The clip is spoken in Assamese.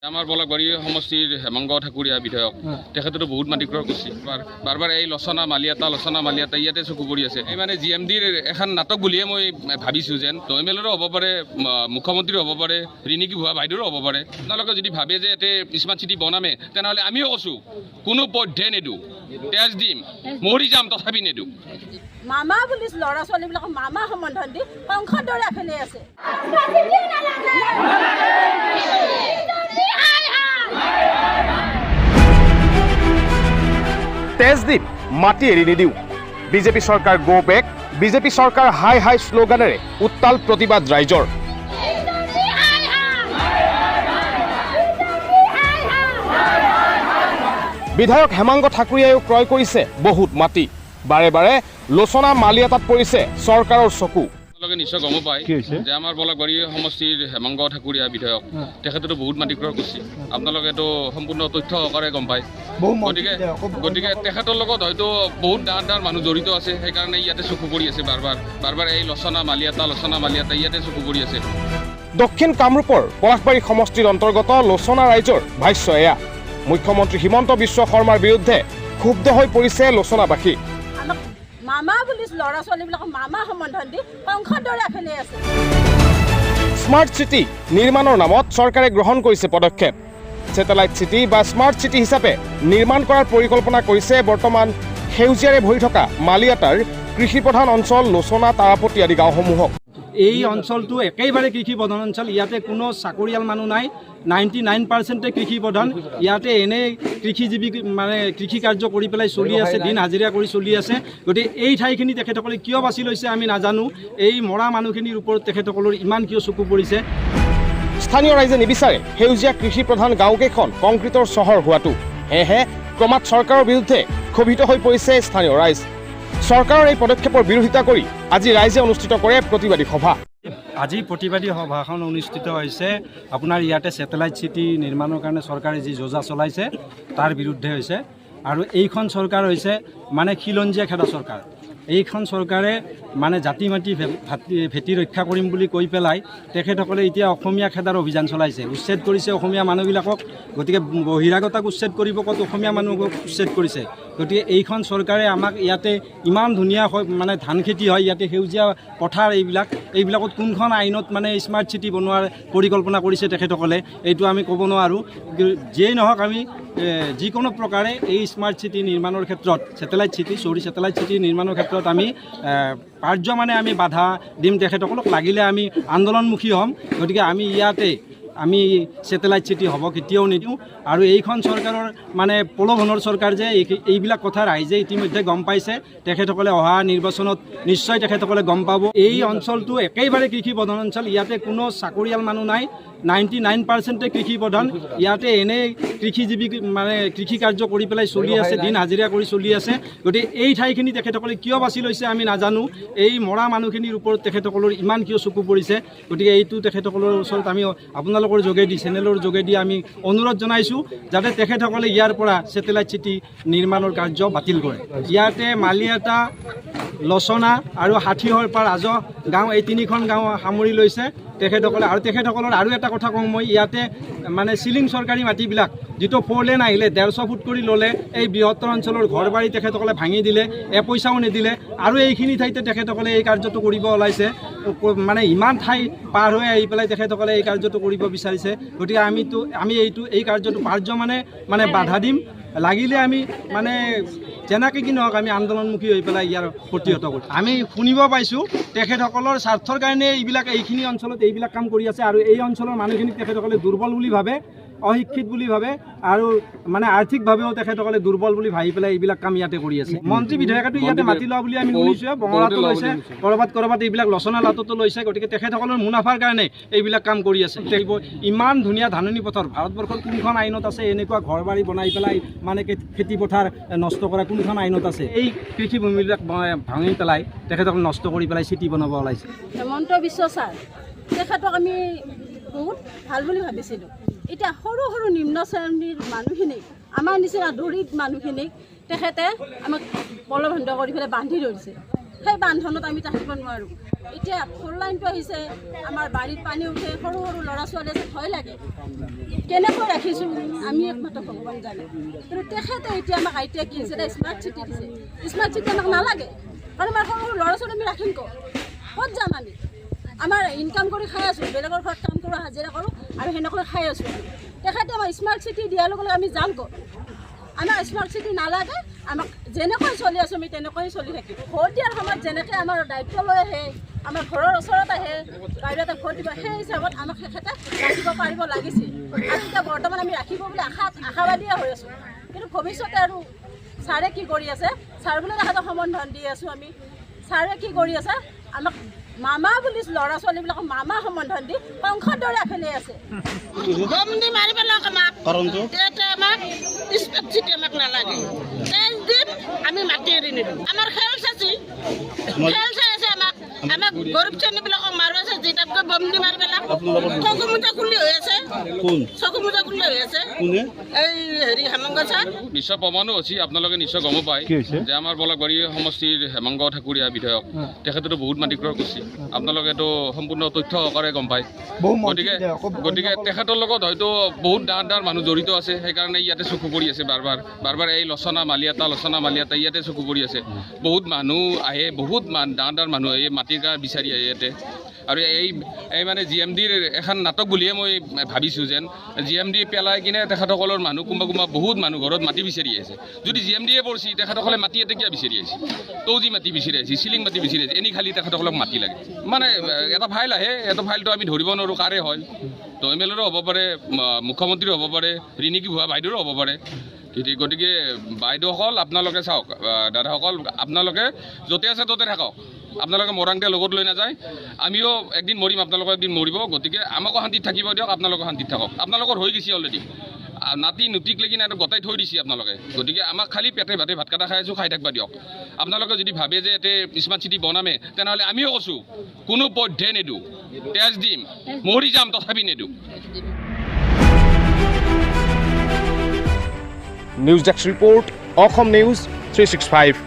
আমাৰ পলাশবাৰী সমষ্টিৰ হেমাংগ ঠাকুৰীয়া বিধায়ক, তেখেতেতো বহুত মাটি ক্ৰয় কৰিছে। বাৰ বাৰ এই লচনা মালিয়াটা লচনা মালিয়াটা ইয়াতে চকু পৰি আছে। এই মানে জি এম ডিৰ এখন নাটক বুলিয়ে মই ভাবিছোঁ, যেন এম এল এৰো হ'ব পাৰে, মুখ্যমন্ত্ৰীৰো হ'ব পাৰে, ৰিণিকী ভুৱা বাইদেউৰো হ'ব পাৰে। আপোনালোকে যদি ভাবে যে ইয়াতে স্মাৰ্ট চিটি বনামে, তেনেহ'লে আমিও কৈছোঁ কোনো পধ্যে নিদিওঁ, তেজ দিম, মৰি যাম তথাপি নিদিওঁ। মামা বুলি ল'ৰা ছোৱালীবিলাকক মামা সম্বন্ধন দি কংসৰ দৰে খেলি আছে। তেজ দিম, মাটি এৰি নিদিওঁ, বিজেপি চৰকাৰ গ' বেক, বিজেপি চৰকাৰ হাই হাই শ্লোগানেৰে উত্তাল প্ৰতিবাদ ৰাইজৰ। বিধায়ক হেমাংগ ঠাকুৰীয়াইও ক্ৰয় কৰিছে বহুত মাটি। বাৰে বাৰে লোচনা মালিয়াটাত পৰিছে চৰকাৰৰ চকু। আপোনালোকে নিশ্চয় গম পায় যে আমাৰ পলাশবাৰী সমষ্টিৰ হেমাংগ ঠাকুৰীয়া বিধায়ক, তেখেতেতো বহুত মাটি ক্ৰয় কৰিছে। আপোনালোকেতো সম্পূৰ্ণ তথ্য সহকাৰে গম পায়। গতিকে তেখেতৰ লগত হয়তো বহুত ডাঙৰ ডাঙৰ মানুহ জড়িত আছে, সেইকাৰণে ইয়াতে চকু পৰি আছে। বাৰ বাৰ বাৰ বাৰ এই লচনা মালিয়াটা লচনা মালিয়াটা ইয়াতে চকু পৰি আছে। দক্ষিণ কামৰূপৰ পলাশবাৰী সমষ্টিৰ অন্তৰ্গত লোচনা ৰাইজৰ ভাষ্য এয়া। মুখ্যমন্ত্ৰী হিমন্ত বিশ্ব শৰ্মাৰ বিৰুদ্ধে ক্ষুব্ধ হৈ পৰিছে লোচনাবাসী। মামা বুলি ল'ৰা ছোৱালীবিলাকক মামা সম্বন্ধন দি কংসৰ দৰে খেলি আছে। স্মাৰ্ট চিটি নিৰ্মাণৰ নামত চৰকাৰে গ্ৰহণ কৰিছে পদক্ষেপ। ছেটেলাইট চিটি বা স্মাৰ্ট চিটি হিচাপে নিৰ্মাণ কৰাৰ পৰিকল্পনা কৰিছে বৰ্তমান সেউজীয়াৰে ভৰি থকা মালিয়াটাৰ কৃষিপ্ৰধান অঞ্চল লোচনা, তাৰাপতি আদি গাঁওসমূহক। এই অঞ্চলটো একেবাৰে কৃষি প্ৰধান অঞ্চল, ইয়াতে কোনো চাকৰিয়াল মানুহ নাই, 99% কৃষি প্ৰধান। ইয়াতে এনেই কৃষিজীৱী মানে কৃষি কাৰ্য কৰি পেলাই চলি আছে, দিন হাজিৰা কৰি চলি আছে। গতিকে এই ঠাইখিনি তেখেতসকলে কিয় বাছি লৈছে আমি নাজানো। এই মৰা মানুহখিনিৰ ওপৰত তেখেতসকলৰ ইমান কিয় চকু পৰিছে? স্থানীয় ৰাইজে নিবিচাৰে সেউজীয়া কৃষি প্ৰধান গাঁওকেইখন কংক্ৰিটৰ চহৰ হোৱাটো। সেয়েহে ক্ৰমাৎ চৰকাৰৰ বিৰুদ্ধে ক্ষোভিত হৈ পৰিছে স্থানীয় ৰাইজ। চৰকাৰৰ এই পদক্ষেপৰ বিৰোধিতা কৰি আজি ৰাইজে অনুষ্ঠিত কৰে প্ৰতিবাদী সভা। আজি প্ৰতিবাদী সভাখন অনুষ্ঠিত হৈছে আপোনাৰ ইয়াতে ছেটেলাইট চিটি নিৰ্মাণৰ কাৰণে চৰকাৰে যি যোজা চলাইছে তাৰ বিৰুদ্ধে হৈছে। আৰু এইখন চৰকাৰ হৈছে মানে খিলঞ্জীয়া খেদা চৰকাৰ। এইখন চৰকাৰে মানে জাতি মাটি ভেটি ৰক্ষা কৰিম বুলি কৈ পেলাই তেখেতসকলে এতিয়া অসমীয়া খেদাৰ অভিযান চলাইছে, উচ্ছেদ কৰিছে অসমীয়া মানুহবিলাকক। গতিকে বহিৰাগতাক উচ্ছেদ কৰিব ক'ত, অসমীয়া মানুহক উচ্ছেদ কৰিছে। গতিকে এইখন চৰকাৰে আমাক ইয়াতে ইমান ধুনীয়া মানে ধান খেতি হয় ইয়াতে, সেউজীয়া পথাৰ এইবিলাকত কোনখন আইনত মানে স্মাৰ্ট চিটি বনোৱাৰ পৰিকল্পনা কৰিছে তেখেতসকলে, এইটো আমি ক'ব নোৱাৰোঁ। যিয়েই নহওক আমি যিকোনো প্ৰকাৰে এই স্মাৰ্ট চিটি নিৰ্মাণৰ ক্ষেত্ৰত, ছেটেলাইট চিটি নিৰ্মাণৰ ক্ষেত্ৰত আমি পাৰ্য মানে আমি বাধা দিম তেখেতসকলক, লাগিলে আমি আন্দোলনমুখী হ'ম। গতিকে আমি ইয়াতে আমি ছেটেলাইট চিটি হ'ব কেতিয়াও নিদিওঁ। আৰু এইখন চৰকাৰৰ মানে প্ৰলোভনৰ চৰকাৰ যে এইবিলাক কথা ৰাইজে ইতিমধ্যে গম পাইছে। তেখেতসকলে অহা নিৰ্বাচনত নিশ্চয় তেখেতসকলে গম পাব। এই অঞ্চলটো একেবাৰে কৃষি প্ৰধান অঞ্চল, ইয়াতে কোনো চাকৰিয়াল মানুহ নাই, 99% কৃষি প্ৰধান। ইয়াতে এনেই কৃষিজীৱী মানে কৃষি কাৰ্য কৰি পেলাই চলি আছে, দিন হাজিৰা কৰি চলি আছে। গতিকে এই ঠাইখিনি তেখেতসকলে কিয় বাছি লৈছে আমি নাজানো। এই মৰা মানুহখিনিৰ ওপৰত তেখেতসকলৰ ইমান কিয় চকু পৰিছে? গতিকে এইটো তেখেতসকলৰ ওচৰত আমি আপোনালোকৰ যোগেদি, চেনেলৰ যোগেদি আমি অনুৰোধ জনাইছোঁ যাতে তেখেতসকলে ইয়াৰ পৰা ছেটেলাইট চিটি নিৰ্মাণৰ কাৰ্য বাতিল কৰে। ইয়াতে মালিয়াটা, লচনা আৰু ষাঠিসৰপা ৰাজহ গাঁও, এই তিনিখন গাঁও সামৰি লৈছে তেখেতসকলে। আৰু তেখেতসকলৰ আৰু এটা কথা কওঁ মই, ইয়াতে মানে চিলিং চৰকাৰী মাটিবিলাক যিটো 4 লেন আহিলে 150 ফুট কৰি ল'লে, এই বৃহত্তৰ অঞ্চলৰ ঘৰ বাৰী তেখেতসকলে ভাঙি দিলে, এপইচাও নিদিলে। আৰু এইখিনি ঠাইতে তেখেতসকলে এই কাৰ্যটো কৰিব ওলাইছে, মানে ইমান ঠাই পাৰ হৈ আহি পেলাই তেখেতসকলে এই কাৰ্যটো কৰিব বিচাৰিছে। গতিকে আমি এই কাৰ্যটো পাৰ্য মানে বাধা দিম, লাগিলে আমি মানে যেনেকৈ কি নহওক আমি আন্দোলনমুখী হৈ পেলাই ইয়াৰ প্ৰতিহত কৰিম। আমি শুনিব পাইছোঁ তেখেতসকলৰ স্বাৰ্থৰ কাৰণে এইখিনি অঞ্চলত এইবিলাক কাম কৰি আছে। আৰু এই অঞ্চলৰ মানুহখিনিক তেখেতসকলে দুৰ্বল বুলি ভাবে, অশিক্ষিত বুলি ভাবে, আৰু মানে আৰ্থিকভাৱেও তেখেতসকলে দুৰ্বল বুলি ভাবি পেলাই এইবিলাক কাম ইয়াতে কৰি আছে। মন্ত্ৰী বিধায়কেতো ইয়াতে মাটি লোৱা বুলি আমি শুনিছোঁ, বঙলাটো লৈছে, ক'ৰবাত এইবিলাক লচনা লাটোতো লৈছে। গতিকে তেখেতসকলৰ মুনাফাৰ কাৰণে এইবিলাক কাম কৰি আছে। ইমান ধুনীয়া ধাননি পথাৰ, ভাৰতবৰ্ষৰ কোনখন আইনত আছে এনেকুৱা ঘৰ বাৰী বনাই পেলাই মানে খেতি পথাৰ নষ্ট কৰা কোনখন আইনত আছে? এই কৃষিভূমিবিলাক ভাঙি পেলাই তেখেতসকলে নষ্ট কৰি পেলাই চিটি বনাব ওলাইছে। হেমন্ত বিশ্ব ছাৰ, তেখেতক আমি বহুত ভাল বুলি ভাবিছিলোঁ। এতিয়া সৰু সৰু নিম্ন শ্ৰেণীৰ মানুহখিনিক, আমাৰ নিচিনা দৰিদ্ৰ মানুহখিনিক তেখেতে আমাক প্ৰলোভন কৰি পেলাই বান্ধি ধৰিছে। সেই বান্ধনত আমি থাকিব নোৱাৰোঁ। এতিয়া ফ'ৰ লাইনটো আহিছে, আমাৰ বাৰীত পানী উঠে, সৰু সৰু ল'ৰা ছোৱালী আছে, ভয় লাগে। কেনেকৈ ৰাখিছোঁ আমি একমাত্ৰ ভগৱান জানে। কিন্তু তেখেতে এতিয়া আমাক আইটিয়া কি দিছে? স্মাৰ্ট চিটি দিছে। স্মাৰ্ট চিটি আমাক নালাগে, কাৰণ আমাৰ সৰু সৰু ল'ৰা ছোৱালী আমি ৰাখিম ক'ত? ক'ত যাম আমি? আমাৰ ইনকাম কৰি খাই আছোঁ, বেলেগৰ ঘৰত কাম কৰোঁ, হাজিৰা কৰোঁ আৰু সেনেকৈ খাই আছোঁ আমি। তেখেতে আমাক স্মাৰ্ট চিটি দিয়াৰ লগে লগে আমি যাম ক'ত? আমাক স্মাৰ্ট চিটি নালাগে। আমাক যেনেকৈ চলি আছোঁ আমি তেনেকৈয়ে চলি থাকিম। ভোট দিয়াৰ সময়ত যেনেকৈ আমাৰ দায়িত্ব লৈ আহে, আমাৰ ঘৰৰ ওচৰত আহে, বাইদেউহঁতে ভোট দিব, সেই হিচাপত আমাক তেখেতে ৰাখিব পাৰিব লাগিছিল। আৰু এতিয়া বৰ্তমান আমি ৰাখিব বুলি আশাবাদীয়ে হৈ আছোঁ। কিন্তু ভৱিষ্যতে আৰু ছাৰে কি কৰি আছে, ছাৰ বোলে তেখেতক সম্বৰ্ধন দি আছোঁ আমি। ছাৰে কি কৰি আছে, আমাক মামা বুলি ল'ৰা ছোৱালীবিলাকক মামা সম্বন্ধন দি কংসৰ দৰে খেলি আছে। বম দি মাৰি পেলাওক আমাক। কাৰণটো? ইয়াতে আমাক স্মাৰ্ট চিটি আমাক নালাগে। তেজ দিম আমি, মাটি এৰি নিদিওঁ। আমাৰ খেল চাচি খেল চাই আছে আমাক। আমাক গৰীব শ্ৰেণীবিলাকক মাৰিব আছে, তাতকৈ বম দি মাৰি পেলাওক। চকু মোজা কুলি হৈ আছে। কোন? চকু মোজা কুলি হৈ আছে। কোনে? এই হেৰি হেমংগ ছাৰ। নিশ্চয় প্ৰমাণো আছে, আপোনালোকে নিশ্চয় গমো পায় কি হৈছে? যে আমাৰ পলাশবাৰী সমষ্টিৰ হেমাংগ ঠাকুৰীয়া বিধায়ক, তেখেতেতো বহুত মাটি ক্ৰয় কৰিছে। আপোনালোকেতো সম্পূৰ্ণ তথ্য সহকাৰে গম পায়। গতিকে তেখেতৰ লগত হয়তো বহুত ডাঙৰ ডাঙৰ মানুহ জড়িত আছে, সেইকাৰণে ইয়াতে চকু পৰি আছে। বাৰ বাৰ বাৰ বাৰ এই লচনা মালিয়াতা, লচনা মালিয়াতা ইয়াতে চকু পৰি আছে। বহুত মানুহ আহে, বহুত ডাঙৰ ডাঙৰ মানুহ আহে, মাটিৰ কাৰণে বিচাৰি আহে ইয়াতে। আৰু এই এই মানে জি এম ডিৰ এখন নাটক বুলিয়ে মই ভাবিছোঁ, যেন জি এম ডি পেলাই কিনে তেখেতসকলৰ মানুহ কোনোবা কোনোবা বহুত মানুহ ঘৰত মাটি বিচাৰি আছে। যদি জি এম ডিয়ে পৰিছে, তেখেতসকলে মাটি ইয়াতে কিয় বিচাৰি আহিছে? তৌজি মাটি বিচাৰি আহিছে, চিলিং মাটি বিচাৰি আহিছে, এনেই খালি তেখেতসকলক মাটি লাগে। মানে এটা ফাইল আহে, এটা ফাইলটো আমি ধৰিব নোৱাৰোঁ কাৰে হয়। তো এম এল এৰো হ'ব পাৰে, মুখ্যমন্ত্ৰীও হ'ব পাৰে, ৰিণিকি ভুৱা বাইদেউৰো হ'ব পাৰে। গতিকে বাইদেউসকল আপোনালোকে চাওক, দাদাসকল আপোনালোকে য'তে আছে ত'তে থাকক। আপোনালোকে মৰাংতে লগত লৈ নাযায়। আমিও একদিন মৰিম, আপোনালোকেও একদিন মৰিব। গতিকে আমাকো শান্তিত থাকিব দিয়ক, আপোনালোকো শান্তিত থাকক। আপোনালোকৰ হৈ গৈছে অলৰেডি, নাতি নুতিক লাগি নাই গোটাই থৈ দিছে আপোনালোকে। গতিকে আমাক খালি পেটে ভাতে ভাত কেইটা খাই আছোঁ, খাই থাকিব দিয়ক। আপোনালোকে যদি ভাবে যে ইয়াতে স্মাৰ্ট চিটি বনামে, তেনেহ'লে আমিও কৈছোঁ কোনো পধ্যে নিদিওঁ। তেজ দিম, মৰি যাম, তথাপি নিদিওঁ। News desk report, Assam news 365।